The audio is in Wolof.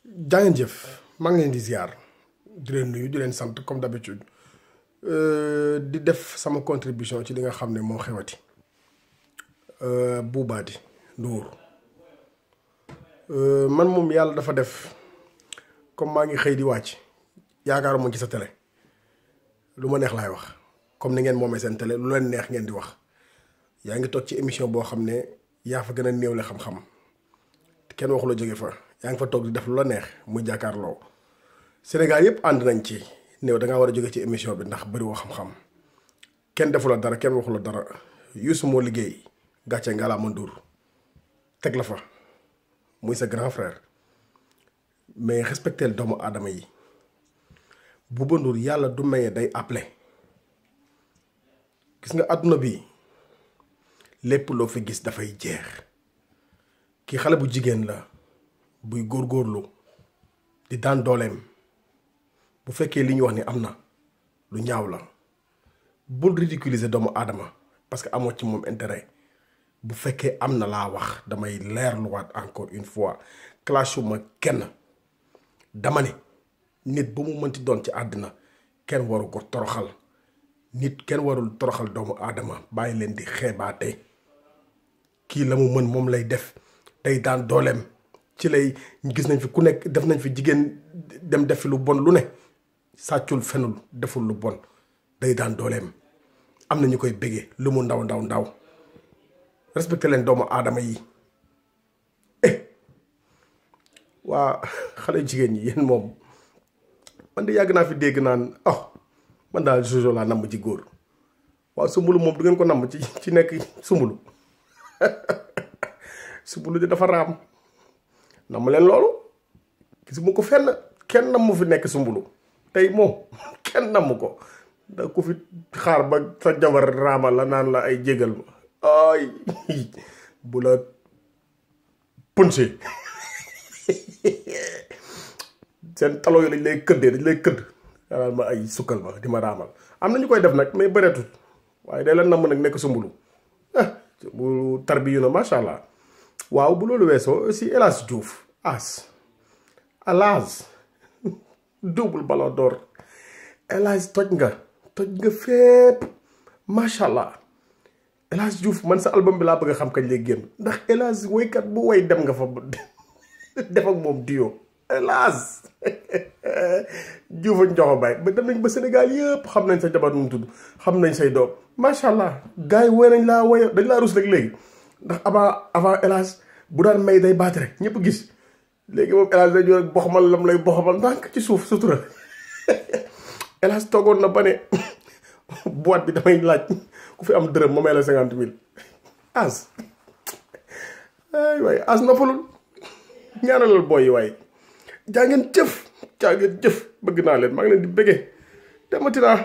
jàngeen jëf maa ngi leen di ziar di leen nuyu di leen sant comme d'habitude di def sama contribution ci li nga xam ne moo xewati Boubaty Ndour man moom yàlla dafa def comme maa ngi xëy di wàcc yaakaaruma ci sa télé lu ma neex laay wax comme ni ngeen moomee seen télé lu leen neex ngeen di wax yaa ngi toog ci émission boo xam ne yaa fa gën a néewle xam-xam kenn waxu la jóge fa yaa ngi fa toog di def lu la neex muy jàkkaarloo Sénégal yëpp ànd nañ ci néew da ngaa war a jóge ci émission bi ndax bëri woo xam-xam kenn defu la dara kenn waxu la dara Youssou moo liggéey gàcce ngalaama Ndour teg la fa muy sa grand frère mais respecteel doomu aadama yi Bouba Ndour yàlla du maye day appelé gis nga àdduna bi lépp loo fi gis dafay jeex kii xale bu jigéen la buy góorgóorlu di daan dooleem bu fekkee li ñu wax ni am na lu ñaaw la bul ridiculiser doomu aadama parce que amoo ci moom intérêt bu fekkee am na laa wax damay leerluwaat encore une fois clashuma kenn dama ne nit ba mu mënti doon ci àddina kenn waru ko toroxal nit kenn warul toroxal doomu aadama bàyyi leen di xeebaate kii la mu mën moom lay def tey daan dooleem ci lay gis nañ fi ku nekk def nañ fi jigéen dem def fi lu bon lu ne sàccul fenul deful lu bon day daan dooleem am na ñu koy béggee lu mu ndaw ndaw ndaw respecté leen doomu aadama yi waa xale jigéen ñi yéen moom man de yàgg naa fi dégg naan man daal Jojo laa namm ci góor waaw sumbulu moom du ngeen ko namm ci nekk sumbulu sumbulu di dafa raam namm leen loolu gisuma ko fenn kenn namm fi nekk sumbulu tey moom kenn namm ko da ku fi xaar ba sa jabar raama la naan la ay jégal ma ay bu la punché seen talo yi dañ lay këddee dañ lay këdd daal ma ay sukkal ma di ma raamal am na ñu koy def nag mais bëreetut waaye day la namm nag nekk sumbulu bu tarbiyu na macha allah. waaw bu loolu weesoo aussi El Hadj Diouf Alaz double ballon d'or El Hadj toj nga fépp macha allah El Hadj Diouf man sa album bi laa bëgg a xam kañ lay génn ndax El Hadj woykat bu woy dem nga fa def ak moom duo El Hadj Diouf ak Njoxo Baay ba dem nañ ba Sénégal yëpp xam nañ sa jabar nu mu tudd xam nañ say doom macha allah gars yi woy nañ laa woy dañ laa rus rek léegi ndax avant El Hadj bu daan may day baat rek ñëpp gis léegi moom El Hadj day ñëw boxamal lam lay boxamal ndànk ci suuf sutura El Hadj toogoon na ba ne boîte bi damay laaj ku fi am dërëm ma may la 50 000 ay waay noppalul ñaanalal booy yi waaye jaa ngeen jëf bëgg naa leen maa ngi leen di bëggee demati naa